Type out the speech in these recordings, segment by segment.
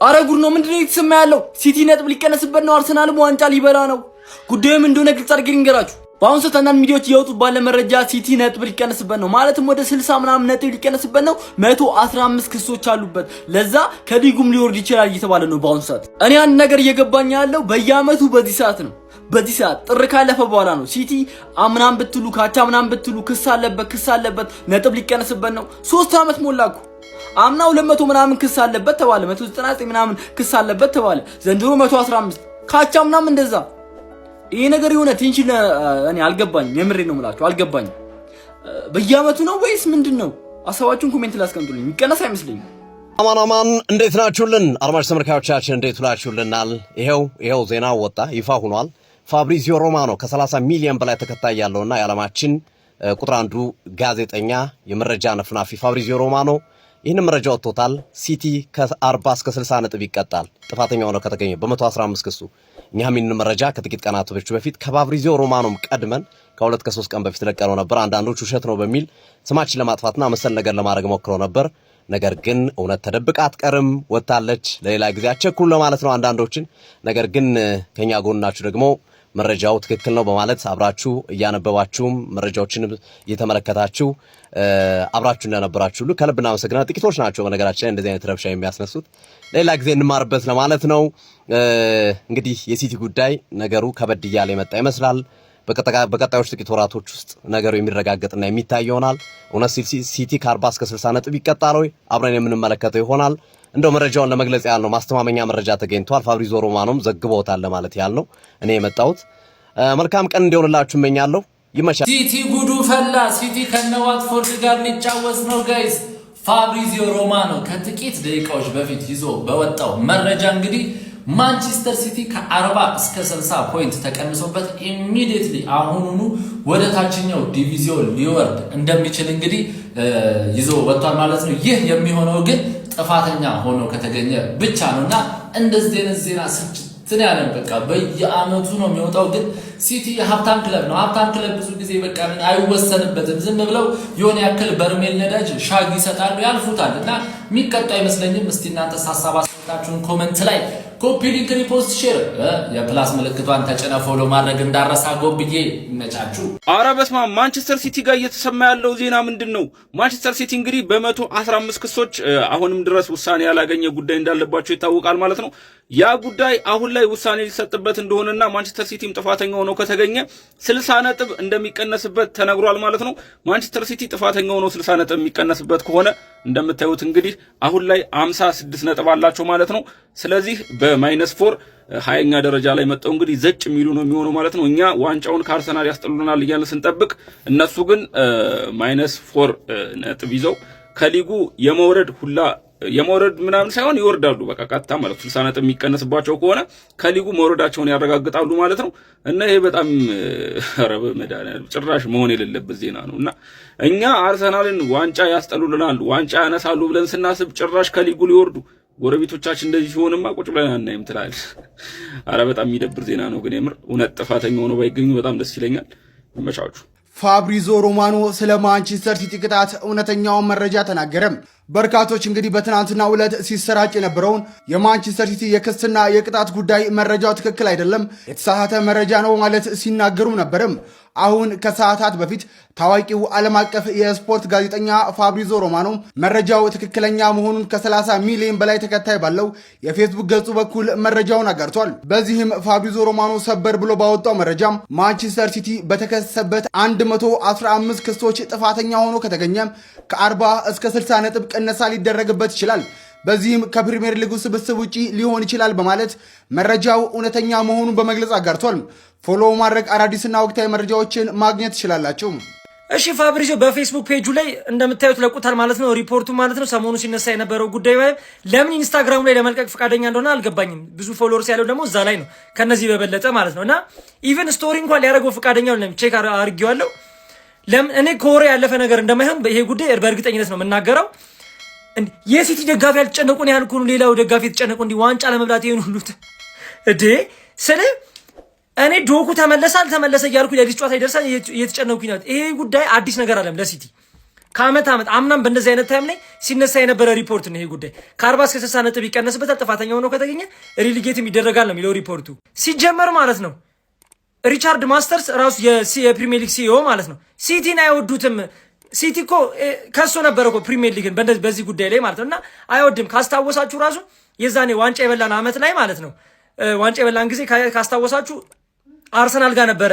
አረ ጉድ ነው! ምንድነው የተሰማ ያለው? ሲቲ ነጥብ ሊቀነስበት ነው። አርሰናልም ዋንጫ ሊበላ ነው። ጉዳዩም እንደሆነ ግልጽ አድርጌ ልንገራችሁ። በአሁኑ ሰዓት አንዳንድ ሚዲያዎች እያወጡ ባለ መረጃ ሲቲ ነጥብ ሊቀነስበት ነው። ማለትም ወደ 60 ምናምን ነጥብ ሊቀነስበት ነው። 115 ክሶች አሉበት። ለዛ ከሊጉም ሊወርድ ይችላል እየተባለ ነው በአሁኑ ሰዓት። እኔ አንድ ነገር እየገባኝ ያለው በየአመቱ በዚህ ሰዓት ነው፣ በዚህ ሰዓት ጥር ካለፈ በኋላ ነው። ሲቲ አምናም ብትሉ ካቻ ምናምን ብትሉ ክስ አለበት፣ ክስ አለበት፣ ነጥብ ሊቀነስበት ነው። 3 ዓመት ሞላ እኮ። አምና 200 ምናምን ክስ አለበት ተባለ። 199 ምናምን ክስ አለበት ተባለ። ዘንድሮ 115፣ ካቻ ምናምን እንደዛ። ይሄ ነገር የሆነ tension እኔ አልገባኝም። የምሬ ነው የምላችሁ፣ አልገባኝም። በየአመቱ ነው ወይስ ምንድን ነው? ሀሳባችሁን comment ላይ አስቀምጡልኝ። የሚቀነስ አይመስለኝም። አማን አማን፣ እንዴት ናችሁልን? አድማጭ ተመልካዮቻችን እንዴት ውላችሁልናል? ይኸው ይኸው ዜና ወጣ፣ ይፋ ሆኗል። ፋብሪዚዮ ሮማኖ ከ30 ሚሊዮን በላይ ተከታይ ያለውና የዓለማችን ቁጥር አንዱ ጋዜጠኛ፣ የመረጃ ነፍናፊ ፋብሪዚዮ ሮማኖ ይህን መረጃ ወጥቶታል። ሲቲ ከ40 እስከ 60 ነጥብ ይቀጣል ጥፋተኛ ሆነው ከተገኘ በ115 ክሱ። እኛም ይህንን መረጃ ከጥቂት ቀናቶች በፊት ከፋብሪዚዮ ሮማኖም ቀድመን ከ2 ከ3 ቀን በፊት ለቀነው ነበር። አንዳንዶች ውሸት ነው በሚል ስማችን ለማጥፋትና መሰል ነገር ለማድረግ ሞክረው ነበር። ነገር ግን እውነት ተደብቃ አትቀርም፣ ወጥታለች። ለሌላ ጊዜ አቸኩሉ ለማለት ነው አንዳንዶችን። ነገር ግን ከኛ ጎናችሁ ደግሞ መረጃው ትክክል ነው በማለት አብራችሁ እያነበባችሁም መረጃዎችን እየተመለከታችሁ አብራችሁ እንደነበራችሁ ሁሉ ከልብ እናመሰግናለን። ጥቂቶች ናቸው በነገራችን ላይ እንደዚህ አይነት ረብሻ የሚያስነሱት። ሌላ ጊዜ እንማርበት ለማለት ነው። እንግዲህ የሲቲ ጉዳይ ነገሩ ከበድ እያለ የመጣ ይመስላል። በቀጣዮች ጥቂት ወራቶች ውስጥ ነገሩ የሚረጋገጥና የሚታይ ይሆናል። እውነት ሲቲ ከ40 እስከ 60 ነጥብ ይቀጣል ወይ? አብረን የምንመለከተው ይሆናል። እንደው መረጃውን ለመግለጽ ያህል ነው። ማስተማመኛ መረጃ ተገኝቷል። ፋብሪዞ ሮማኖም ዘግቦታል ለማለት ያህል ነው እኔ የመጣሁት። መልካም ቀን እንዲሆንላችሁ እመኛለሁ። ይመቻል። ሲቲ ጉዱ ፈላ። ሲቲ ከነ ዋትፎርድ ጋር ሊጫወት ነው guys። ፋብሪዚዮ ሮማኖ ከጥቂት ደቂቃዎች በፊት ይዞ በወጣው መረጃ እንግዲህ ማንቸስተር ሲቲ ከ40 እስከ 60 point ተቀንሶበት immediately አሁኑኑ ወደ ታችኛው ዲቪዚዮን ሊወርድ እንደሚችል እንግዲህ ይዞ ወጥቷል ማለት ነው። ይህ የሚሆነው ግን ጥፋተኛ ሆኖ ከተገኘ ብቻ ነው እና እንደዚህ አይነት ዜና ስልችት ያለን በቃ በየአመቱ ነው የሚወጣው። ግን ሲቲ ሀብታም ክለብ ነው። ሀብታም ክለብ ብዙ ጊዜ በቃ አይወሰንበትም። ዝም ብለው የሆነ ያክል በርሜል ነዳጅ ሻግ ይሰጣሉ፣ ያልፉታል እና የሚቀጡ አይመስለኝም። እስቲ እናንተ ሀሳብ አስተያየታችሁን comment ላይ copy link፣ repost፣ share የ plus ምልክቷን ተጭነ follow ማድረግ እንዳረሳ። ጎብዬ ይመቻችሁ። አረ በስማም፣ ማንቸስተር ሲቲ ጋር እየተሰማ ያለው ዜና ምንድን ነው? ማንቸስተር ሲቲ እንግዲህ በ115 ክሶች አሁንም ድረስ ውሳኔ ያላገኘ ጉዳይ እንዳለባቸው ይታወቃል ማለት ነው። ያ ጉዳይ አሁን ላይ ውሳኔ ሊሰጥበት እንደሆነና ማንቸስተር ሲቲም ጥፋተኛ ሆኖ ከተገኘ 60 ነጥብ እንደሚቀነስበት ተነግሯል ማለት ነው። ማንቸስተር ሲቲ ጥፋተኛ ሆኖ 60 ነጥብ የሚቀነስበት ከሆነ እንደምታዩት እንግዲህ አሁን ላይ 56 ነጥብ አላቸው ማለት ነው። ስለዚህ በ -4 20ኛ ደረጃ ላይ መጥተው እንግዲህ ዘጭ የሚሉ ነው የሚሆነው ማለት ነው። እኛ ዋንጫውን ከአርሰናል ያስጥሉናል እያልን ስንጠብቅ እነሱ ግን -4 ነጥብ ይዘው ከሊጉ የመውረድ ሁላ፣ የመውረድ ምናምን ሳይሆን ይወርዳሉ። በቃ ቀጥታ ማለት 60 ነጥብ የሚቀነስባቸው ከሆነ ከሊጉ መውረዳቸውን ያረጋግጣሉ ማለት ነው። እና ይሄ በጣም፣ ኧረ በመድኃኒዓለም፣ ጭራሽ መሆን የሌለበት ዜና ነው። እና እኛ አርሰናልን ዋንጫ ያስጠሉልናል፣ ዋንጫ ያነሳሉ ብለን ስናስብ ጭራሽ ከሊጉ ሊወርዱ፣ ጎረቤቶቻችን እንደዚህ ሲሆንማ ቁጭ ብለን አናይም ትላለህ። አረ በጣም የሚደብር ዜና ነው። ግን የምር እውነት ጥፋተኛ ሆኖ ባይገኙ በጣም ደስ ይለኛል። ይመቻችሁ። ፋብሪዞ ሮማኖ ስለ ማንቸስተር ሲቲ ቅጣት እውነተኛውን መረጃ ተናገረ። በርካቶች እንግዲህ በትናንትናው ዕለት ሲሰራጭ የነበረውን የማንቸስተር ሲቲ የክስና የቅጣት ጉዳይ መረጃው ትክክል አይደለም፣ የተሳሳተ መረጃ ነው ማለት ሲናገሩም ነበርም። አሁን ከሰዓታት በፊት ታዋቂው ዓለም አቀፍ የስፖርት ጋዜጠኛ ፋብሪዞ ሮማኖ መረጃው ትክክለኛ መሆኑን ከ30 ሚሊዮን በላይ ተከታይ ባለው የፌስቡክ ገጹ በኩል መረጃውን አጋርቷል። በዚህም ፋብሪዞ ሮማኖ ሰበር ብሎ ባወጣው መረጃ ማንቸስተር ሲቲ በተከሰሰበት 115 ክሶች ጥፋተኛ ሆኖ ከተገኘ ከ40 እስከ 60 ነጥብ ቅነሳ ሊደረግበት ይችላል። በዚህም ከፕሪምየር ሊጉ ስብስብ ውጪ ሊሆን ይችላል በማለት መረጃው እውነተኛ መሆኑን በመግለጽ አጋርቷል። Follow ማድረግ አዳዲስና ወቅታዊ መረጃዎችን ማግኘት ትችላላችሁ። እሺ፣ ፋብሪዚዮ በፌስቡክ ፔጁ ላይ እንደምታዩት ለቁታል ማለት ነው፣ ሪፖርቱ ማለት ነው። ሰሞኑ ሲነሳ የነበረው ጉዳይ ለምን ኢንስታግራሙ ላይ ለመልቀቅ ፈቃደኛ እንደሆነ አልገባኝም። ብዙ followers ያለው ደግሞ እዛ ላይ ነው ከነዚህ በበለጠ ማለት ነው። እና even story እንኳን ሊያደርገው ፈቃደኛ አልሆነም። Check አድርጌዋለሁ። ለምን እኔ ከወሬ ያለፈ ነገር እንደማይሆን ይሄ ጉዳይ በእርግጠኝነት ነው የምናገረው። የሲቲ ደጋፊ ያልተጨነቁን ያህል እኮ ነው ሌላው ደጋፊ የተጨነቁ እንዲህ ዋንጫ ለመብላት ይሄን ሁሉ እዴ ስለ እኔ ዶኩ ተመለሰ አልተመለሰ እያልኩ ለሊት ጨዋታ ይደርሳል እየተጨነኩኝ ነው። ይሄ ጉዳይ አዲስ ነገር አለም ለሲቲ። ከአመት ዓመት አምናም በእንደዚህ አይነት time ላይ ሲነሳ የነበረ ሪፖርት ነው ይሄ ጉዳይ። ከ40 እስከ 60 ነጥብ ይቀነስበታል፣ ጥፋተኛ ሆኖ ከተገኘ relegate ም ይደረጋል ነው የሚለው ሪፖርቱ ሲጀመር ማለት ነው። ሪቻርድ ማስተርስ ራሱ የፕሪሚየር ሊግ CEO ማለት ነው፣ ሲቲን አይወዱትም። ሲቲ እኮ ከሶ ነበረ እኮ ፕሪሚየር ሊግን በዚህ ጉዳይ ላይ ማለት ነው። እና አይወድም። ካስታወሳችሁ ራሱ የዛኔ ዋንጫ የበላን አመት ላይ ማለት ነው፣ ዋንጫ የበላን ጊዜ ካስታወሳችሁ አርሰናል ጋር ነበረ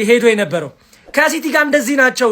ሄዶ የነበረው። ከሲቲ ጋር እንደዚህ ናቸው።